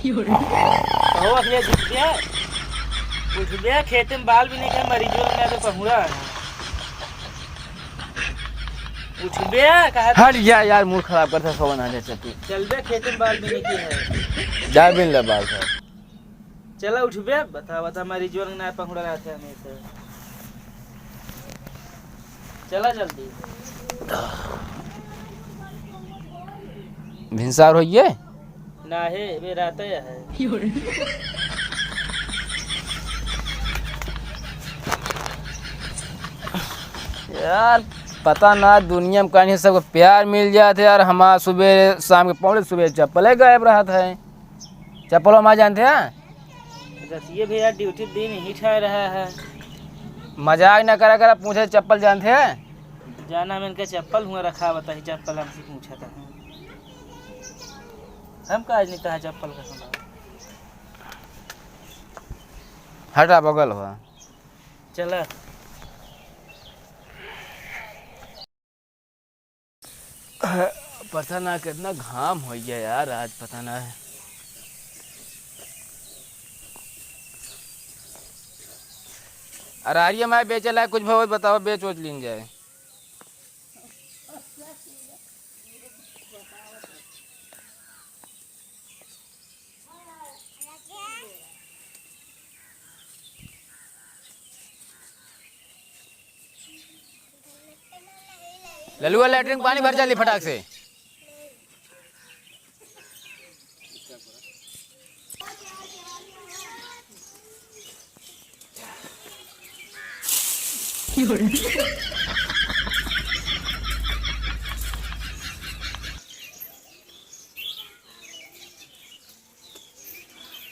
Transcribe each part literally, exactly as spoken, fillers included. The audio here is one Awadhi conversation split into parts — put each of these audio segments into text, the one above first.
कहो, अखिलेश, उठबे? उठबे, खेते में बाल भी नहीं खाए, मरीजों में तो पहुड़ा है। उठबे, कहा हट जा यार, मूड खराब करता, सोना जा चल तू। चल बे, खेते में बाल भी नहीं किए है। जा बिन ले बाल साहब। चला उठबे, बता, बता, मरीजों में ना पहुड़ा रहते हमेशा। चला जल्दी। भिनसार होइए? ना हे, बे राते है। यार, पता ना दुनिया में कहीं सबको प्यार मिल जात है यार। हमार सुबह शाम के पौने सुबह चप्पल ही गायब रहत है। चप्पल हमार जानते हैं? रतिये भैया ड्यूटी दिन ही ठा रहा है। मजाक ना करा करा, पूछे चप्पल जानते हैं? जाना हम इनका चप्पल हुआ रखा बताई, चप्पल हमसे पूछा था। हम का आज नहीं कहा चप्पल का हमारा। हटा बगल हुआ। चला। पता ना कितना घाम होइ गया यार, आज पता ना है। अरे आर्य माय बेचे लायक कुछ भवे बताओ, बेच वोच लीन जाए। ललुआ लैट्रिन पानी भर चली फटाक से।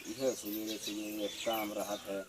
इहे सुबेरे सुबेरे काम रहत है।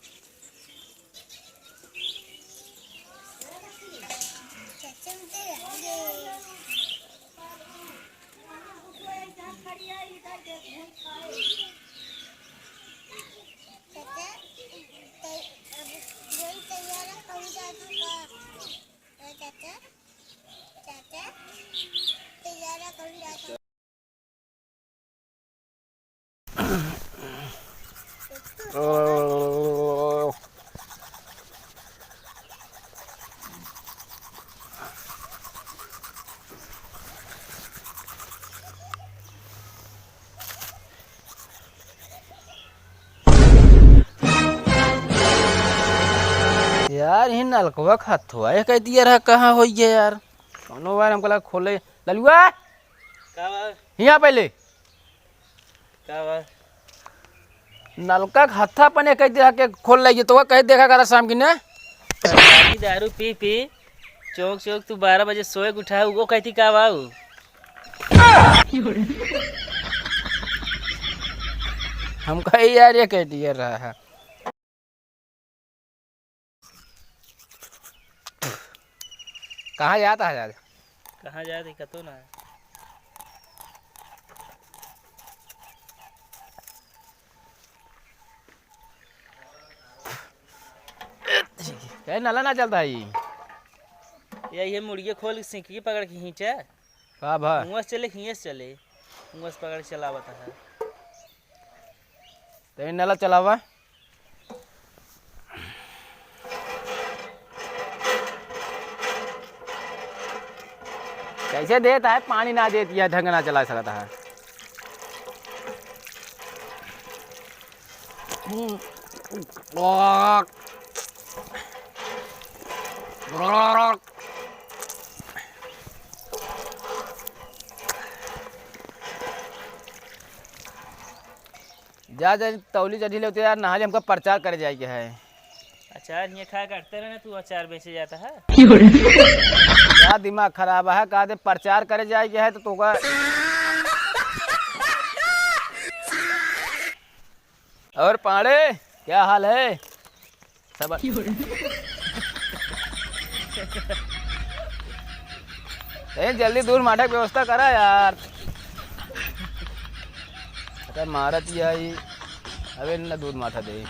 यार, ये नलकवा खतवा ये कह दिया रहा, कहाँ होइए यार? कौनो बार हमको लगा खोले। ललुआ, का बा? हियाँ पहले। का बा? नलका के हत्था पने कह दिया के खोल ले, तो कह देखा करा शाम की ने। सरकारी दारू पी पी चौक चौक तू बारह बजे सोए के उठा, वो कहती का बा उ? हम कही यार, ये कह दिया रहा है। कहाँ जाता है आज? कहाँ जात है, कतो ना। ए, नला ना चलता है ये। ये, ये मुड़िए खोल के सिंकी पकड़ के खींचे। का भा? हुआं से चले, हियां से चले। हुआं से पकड़ के चलावत है। तो ये नला चलावा। कैसे देता है, पानी ना देती है, ढंग ना चला सकता है। जा, जा, तौली चढ़ी लेते यार, नहा ले, हमका प्रचार करे जाए के है। अचार हियाँ खाए काटते रहे, तू अचार बेचे जाता है। क्या दिमाग खराब है, कहा दे प्रचार करे जाए के है तो तोका। और पांड़े, क्या हाल है? सब ए, जल्दी दूध माठा के व्यवस्था करा यार। अरे मारत ही आई, अबे न दूध माठा दे।